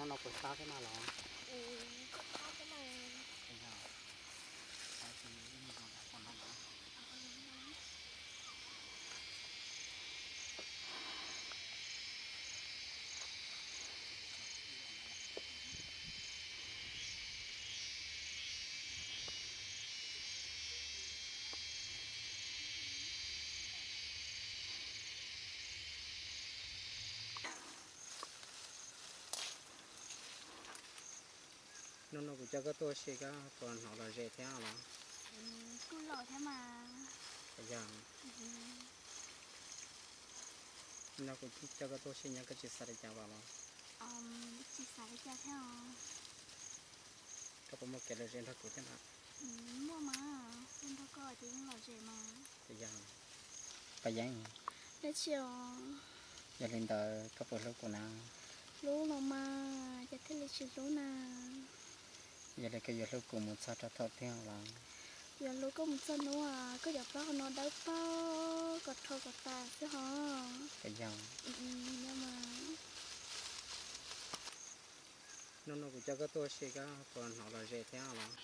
No no puas sab thiab mas los? Hnub no kuv coj koj tuaj ua si koj puas hnov lom zem thiab los? Kuj lom thiab mas. Yog. No kuv coj koj tuaj ua si nyob koj tsis xav li cas los? Tsis xav li cas thiab os. Koj puas muaj kev lom zem nrog kuv thiab na? Muaj mas, kuv nrog koj ces yeej lom zem mas. Yog. Paj Yeeb. Dab tsi os? Yog li ntawd koj puas hlub kuv na? Hlub los mas, cas thiaj li tsis hlub na. Yog li koj yuav hlub kuv mus txog rau thaum twg los? Yuav hlub koj mus txog hnub koj cov plaub hau no dawb paug kom rho kom tas xwb hos. Puas yog? Hnub no kuv coj koj tuaj ua si koj puas hnov lom zem thiab los?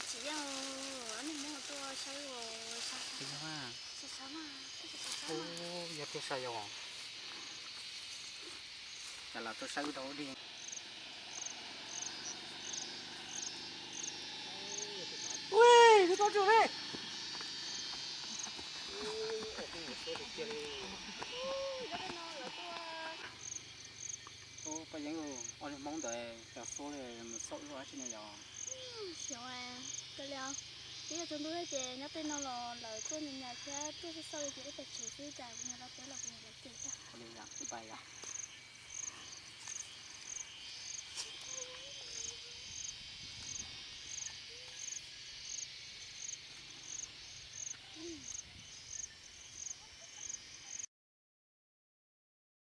Tsis yog, niag Hmoob tuaj saib os. Yog tiag sav yog. Cas los tuaj saib wb rau ub dig. Ui, wb pab tsuj li. Ub, Paj Yeeb, ua niag Hmoob ntawd cov xub li mus xauj wb ua dab tsi ne yog? Xyov, kawg li os. Twb yog tsaus ntuj thiab ces nyob tej no los lawv tuaj nyas nyas thiab tuaj xauj xauj li ces ib tag tsev xwb cas kuv nyuam los peb los kuv nyuam los ces thiab. Ua li yom, wb pais yom.